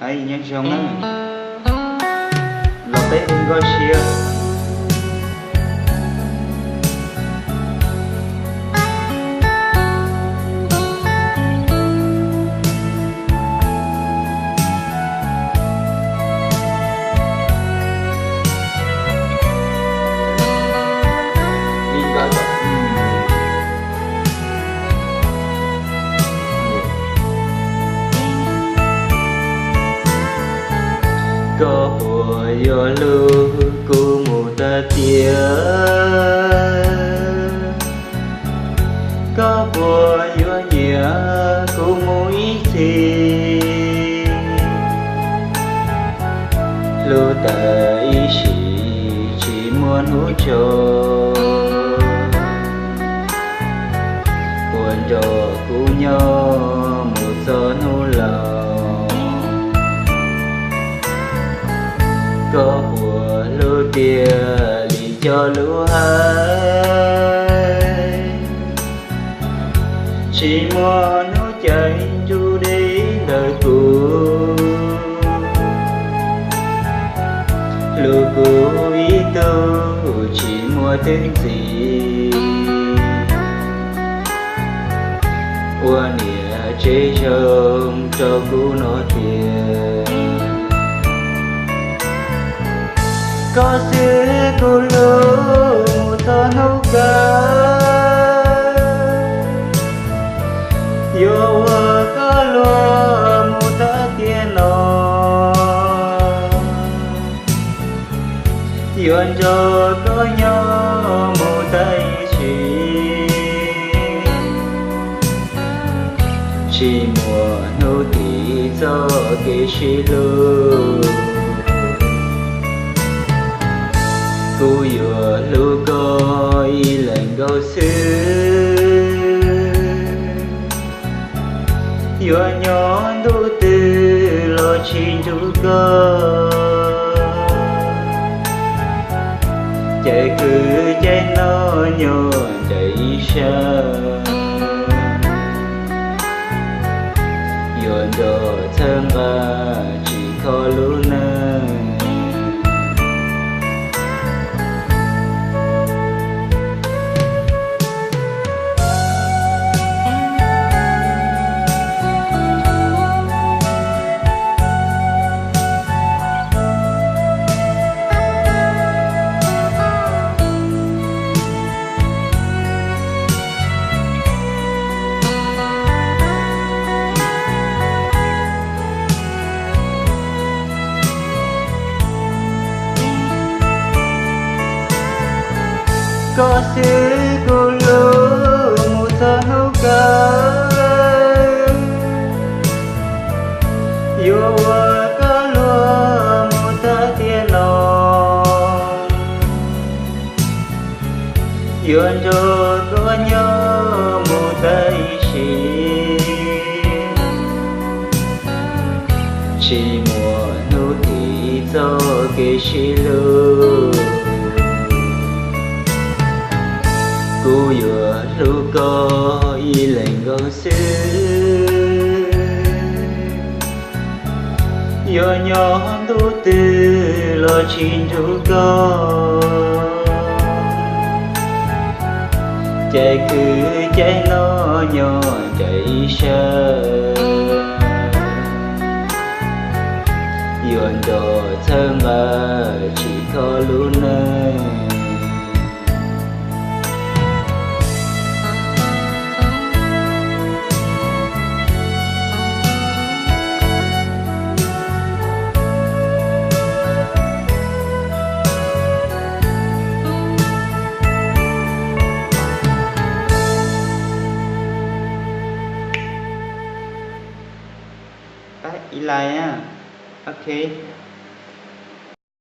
Nyob zoo na, los peb hu nkauj siab. Koj puas yuav hlub kuv mus tag tiag? Koj puas yuav nyiam kuv mus ib txhis? Hlub tas ib sim tsis muaj hnub tso, puas nrog kuv nyob mus txog hnub laus? Koj puas hlub tiag li cov lus hais, tsis muaj hnub caij ntsug deb ntawm kuv? Hlub kuv ib tug tsis muaj twg ntxiv, ua niam tsev zoo rau kuv no tiag. Koj xwb kuv hlub mus txog hnub kawg, yuav ua koj luag mus tag tiam no, yuav nrog koj nyob mus tag ib sim, tsis muaj hnub thim txoj kev sib hlub. Kuv yuav hlub koj ib leeg nkaus xwb, yuav nyob ntuj twg los tsis nrug koj. Caij kwv caij noj nyob ncaim ib sab, yuav nrog txhawb nqa tsis kho lub neej. Koj xwb kuv hlub mus txog hnub kawg, yuav ua koj luag mus tag tiam no, yuav nrog koj nyob mus tag ib sim, tsis muaj hnub thim txoj kev sib hlub. Kuv yuav hlub koj ib leeg nkaus xwb, yuav nyob ntuj twg los tsis nrug koj. Caij kwv caij noj nyob ncaim ib sab, yuav nrog txhawb nqa tsis kho lub neej. Ib lais, ok.